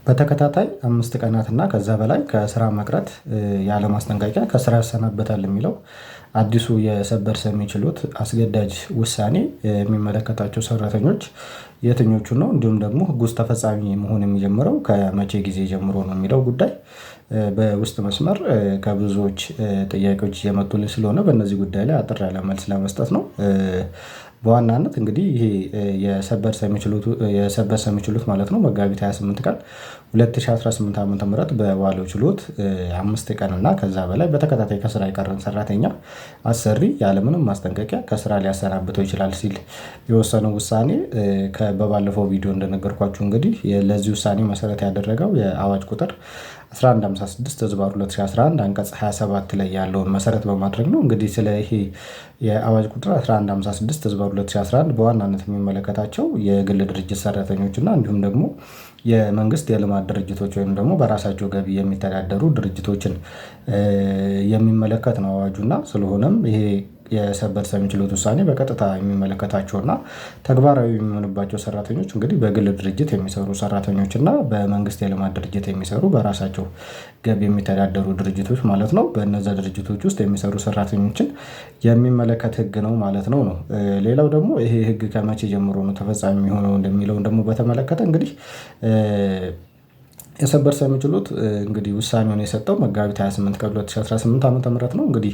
በተከታታይ 5 ቀናትና ከዛ በላይ ከስራ መቅረት ያለ ማስጠንቀቂያ ከስራ ያሰናበታል የሚለው አዲሱ የሰበር ሰሚ ችሎት አስገዳጅ ውሳኔ የሚመለከታቸው ሰራተኞች የትኞቹ ነው? እንዲሁም ደግሞ ህጉ ውስጥ ተፈጻሚ መሆን የሚጀምረው ከመቼ ጊዜ ጀምሮ ነው የሚለው ጉዳይ በውስጥ መስመር ከብዙዎች ጥያቄዎች እየመጡልኝ ስለሆነ በእነዚህ ጉዳይ ላይ አጠር ያለ መልስ ለመስጠት ነው። በዋናነት እንግዲህ ይሄ የሰበር ሰሚ ችሎቱ የሰበር ሰሚ ችሎት ማለት ነው መጋቢት 28 ቀን 2018 ዓመተ ምህረት በዋለው ችሎት 5 ቀን እና ከዛ በላይ በተከታታይ ከስራ የቀረን ሰራተኛ አሰሪ ያለምንም ማስጠንቀቂያ ከስራ ሊያሰናብተው ይችላል ሲል የወሰነው ውሳኔ በባለፈው ቪዲዮ እንደነገርኳችሁ እንግዲህ ለዚህ ውሳኔ መሰረት ያደረገው የአዋጅ ቁጥር 1156 ህዝባር 2011 አንቀጽ 27 ላይ ያለውን መሰረት በማድረግ ነው። እንግዲህ ስለ ይሄ የአዋጅ ቁጥር 1156 ህዝባር 2011 በዋናነት የሚመለከታቸው የግል ድርጅት ሰራተኞች እና እንዲሁም ደግሞ የመንግስት የልማት ድርጅቶች ወይም ደግሞ በራሳቸው ገቢ የሚተዳደሩ ድርጅቶችን የሚመለከት ነው አዋጁና ስለሆነም ይሄ የሰበር ሰሚ ችሎት ውሳኔ በቀጥታ የሚመለከታቸውና ተግባራዊ የሚሆንባቸው ሰራተኞች እንግዲህ በግል ድርጅት የሚሰሩ ሰራተኞች እና በመንግስት የልማት ድርጅት የሚሰሩ በራሳቸው ገቢ የሚተዳደሩ ድርጅቶች ማለት ነው። በእነዛ ድርጅቶች ውስጥ የሚሰሩ ሰራተኞችን የሚመለከት ህግ ነው ማለት ነው ነው። ሌላው ደግሞ ይሄ ህግ ከመቼ ጀምሮ ነው ተፈጻሚ የሚሆነው እንደሚለውን ደግሞ በተመለከተ እንግዲህ የሰበር ሰሚ ችሎት እንግዲህ ውሳኔውን የሰጠው መጋቢት 28 ቀን 2018 ዓመተ ምህረት ነው። እንግዲህ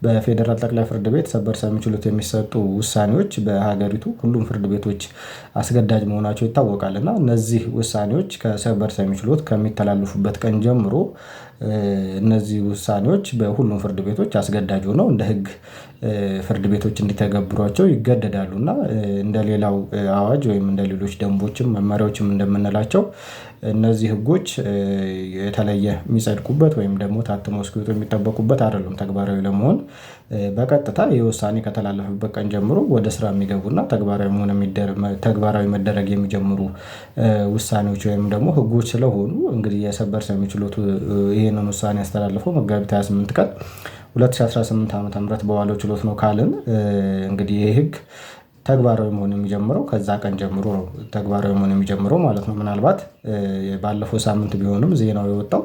በፌደራል ጠቅላይ ፍርድ ቤት ሰበር ሰሚ ችሎት የሚሰጡ ውሳኔዎች በሀገሪቱ ሁሉም ፍርድ ቤቶች አስገዳጅ መሆናቸው ይታወቃል። እና እነዚህ ውሳኔዎች ከሰበር ሰሚ ችሎት ከሚተላለፉበት ቀን ጀምሮ እነዚህ ውሳኔዎች በሁሉም ፍርድ ቤቶች አስገዳጅ ሆነው እንደ ህግ ፍርድ ቤቶች እንዲተገብሯቸው ይገደዳሉ። እና እንደ ሌላው አዋጅ ወይም እንደ ሌሎች ደንቦችም መመሪያዎችም እንደምንላቸው እነዚህ ህጎች የተለየ የሚጸድቁበት ወይም ደግሞ ታትሞ እስኪወጡ የሚጠበቁበት አይደሉም። ተግባራዊ ለመሆን በቀጥታ የውሳኔ ከተላለፈበት ቀን ጀምሮ ወደ ስራ የሚገቡና ተግባራዊ መሆን ተግባራዊ መደረግ የሚጀምሩ ውሳኔዎች ወይም ደግሞ ህጎች ስለሆኑ እንግዲህ የሰበር ሰሚ ችሎቱ ይሄንን ውሳኔ አስተላልፎ መጋቢት 28 ቀን 2018 ዓመተ ምህረት በዋለው ችሎት ነው። ካልን እንግዲህ ይሄ ህግ ተግባራዊ መሆን የሚጀምረው ከዛ ቀን ጀምሮ ነው ተግባራዊ መሆን የሚጀምረው ማለት ነው። ምናልባት ባለፈው ሳምንት ቢሆንም ዜናው የወጣው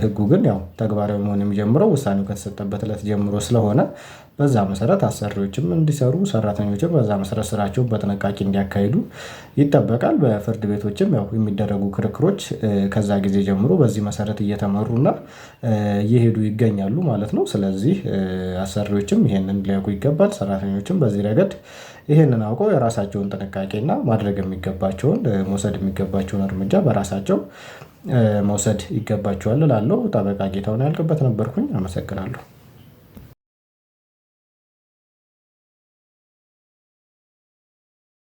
ህጉ ግን ያው ተግባራዊ መሆን የሚጀምረው ውሳኔው ከተሰጠበት እለት ጀምሮ ስለሆነ በዛ መሰረት አሰሪዎችም እንዲሰሩ ሰራተኞችም በዛ መሰረት ስራቸውን በጥንቃቄ እንዲያካሂዱ ይጠበቃል። በፍርድ ቤቶችም ያው የሚደረጉ ክርክሮች ከዛ ጊዜ ጀምሮ በዚህ መሰረት እየተመሩና እየሄዱ ይገኛሉ ማለት ነው። ስለዚህ አሰሪዎችም ይሄንን ሊያውቁ ይገባል። ሰራተኞችም በዚህ ረገድ ይሄንን አውቀው የራሳቸውን ጥንቃቄ እና ማድረግ የሚገባቸውን መውሰድ የሚገባቸውን እርምጃ በራሳቸው መውሰድ ይገባቸዋል እላለሁ። ጠበቃ ጌታሁን ያልቅበት ነበርኩኝ። አመሰግናለሁ።